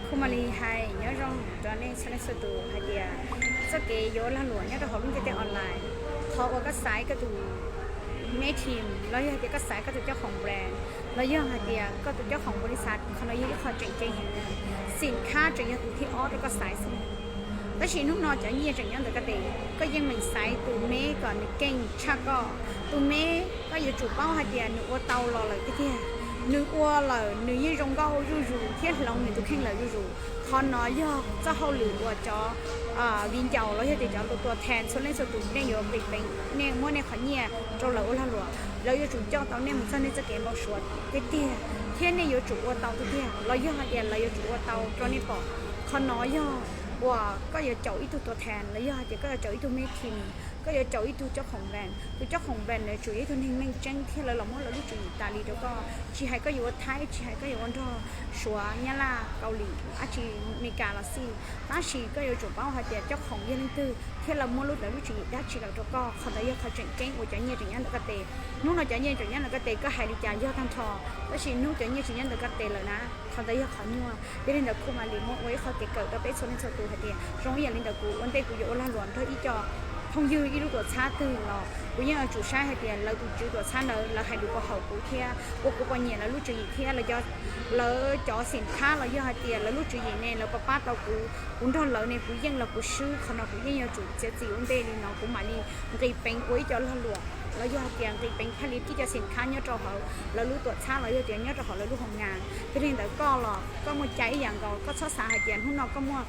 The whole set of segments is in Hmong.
Kuv mam li hais nyob zoo rau nej txhua leej txhua tus hais tias txoj kev yuav lag luam nyob rau hauv lub ntiaj teb online, qhov uas koj xaiv koj tus main team los yog hais tias koj xaiv koj tus cob khoom brand, los yog hais tias koj tus cob khoom npaum li xav, qhov no yog ib qho tseem ceeb heev. Xim khab tseem yog tus thib ob rau koj xaiv xwb. Tab sis hnub no cov nyiaj tseem nyob ntawm koj tes, koj yeej meem xaiv tus me kom nws keej tshaj koj. Tus me koj yuav tsum paub hais tias nws ua tau los lawm tiag tiag, nws ua lawm nws yeej zoo nkauj zuj zus thiab hloov nws tus kheej lawm zuj zus. Qhov no yog txoj hauj lwm uas cov viv ncaus los yog tias cov tua thas txhua leej txhua tus nej yuav nqis peev, nej muab nej qhov nyiaj rau lawv ua lag luam, lawv yuav tsum coj tau nej mus txog nej txoj kev npau suav tiag tiag, thiab nej yuav tsum ua tau tiag tiag los yog hais tias lawv yuav tsum ua tau rau nej pom. Qhov no yog uas koj yuav caum ib tug tua thas los yog hais tias koj yuav caum ib tug main team, koj yuav caum ib tug cob khoom brand. Tus cob khoom brand ntawd tsum yog ib tug neeg meej tseeb thiab lawv los muab lawv lub tswv yim tas li rau koj. Tsis hais koj yuav ua Thaib, tsis hais koj yuav ua nrog Suav, Nyab Laj, Kaus Lim, dab tsi, Amelikas los xij, tab sis koj yuav tsum paub hais tias cob khoom yog leej twg thiab lawv muab lub, lawv lub tswv yim dab tsi los rau koj. Qhov ntawd yog qhov tseem ceeb uas cov nyiaj tseem nyob ntawm koj tes. Hnub no cov nyiaj tseem nyob ntawm koj tes, koj hais li cas yog tag nrho, tab sis hnub cov nyiaj tseem nyob ntawm koj tes lawm na, qhov ntawd yog qhov nyuaj. Yog li ntawd kuv mam li muab ua ib qho kev kawm rau peb txhua leej txhua tus hais tias zoo ib yam li ntawm kuv ua ntej kuv yuav ua lag luam nrog ib co phooj ywg ib lub tuam txhab twg los kuv yeej yuav tsum saib hais tias lawv tus tswv tuam txhab ntawd lawv hais lus puas haum kuv thiab ua kuv puas nyiam lawv lub tswv yim thiab lawv cov xim khab los yog hais tias lawv lub tswv yim ne lawv puas pab tau kuv, kuv nrog lawv ne kuv yeej los kuv swb. Qhov no kuv yeej yuav tsum txiav txim ua ntej li no kuv mam li nqis peev ua ib co lag luam los yog hais tias nqis peev phaj li ib co xim khab nyob rau hauv lawv lub tuam txhab los yog tias nyob rau hauv lawv lub hoo nas. Yog li ntawd koj los koj muaj cai ib yam nkaus, koj txhob xav hais tias hnub no koj muaj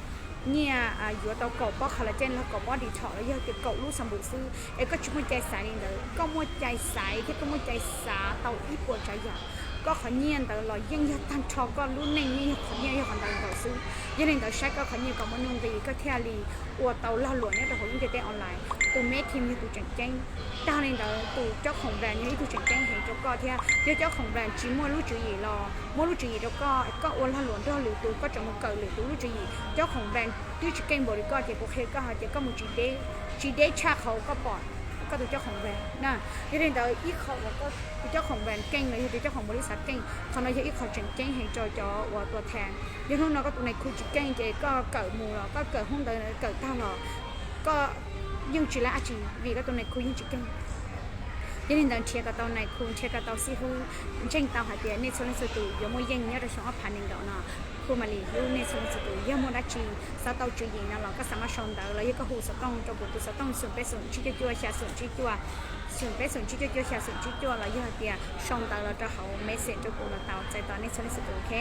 nyiaj yuav tau kaum pob collagen los kaum pob detox los yog tias kaum lub xab npum xwb es koj tsis muaj cai xaiv li ntawd. Koj muaj cai xaiv thiab koj muaj cai xav tau ib puas tsav yam, koj qhov nyiaj ntawd los yeej yog tag nrho koj lub neej, yeej yog qhov nyiaj yog qhov ntawd nkaus xwb. Yog li ntawd saib koj qhov nyiaj kom muaj nuj nqis koj thiaj li ua tau lag luam nyob rau hauv lub ntiaj teb online. Tus main team yog tus tseem ceeb, tag li ntawd tus cob khoom brand yog ib tug tseem ceeb heev rau koj thiab. Yog cob khoom brand tsis muaj lub tswv yim los muab lub tswv yim rau koj, koj ua lag luam nrog lwm tus, koj tseem mus kawm lwm tus lub tswv yim. Cob khoom brand twb tsis keej npaum li koj ces kuv qhia koj hais tias koj mus tsis deb, tsis deb tshaj qhov koj pom koj tus cob khoom brand na. Yog li ntawd ib qho uas tus cob khoom brand keej los yog tus cob khoom npaum li xav keej, qhov no yog ib qho tseem ceeb heev rau cov uas tua thas. Yog hnub no koj tus nais khu tsis keej ces koj kawm mus los koj kawm hnub ntawd kawm tag los koj yeej tsis lav dab tsi vim koj tus nais khu yeej tsis keej. Yog li ntawd nrhiav kom tau nais khu, nrhiav kom tau xib hwb, ntseeg tau hais tias nej txhua leej txhua tus yuav muaj yeej nyob rau xyoo ob phav nees nkaum no. Kuv mam li hlub nej txhua leej txhua tus. Yog muaj dab tsi xav tau tswv yim no los koj xa mab sau ntawv los yog koj hu xov tooj rau kuv tus xov tooj xoom peb xoom tsib cuaj cuaj xya xoom tsib cuaj, xoom peb xoom tsib cuaj cuaj xya xoom tsib cuaj los yog hais tias sau ntawv los rau hauv message rau kuv los tau, txais tos nej txhua leej txhua tus, ok.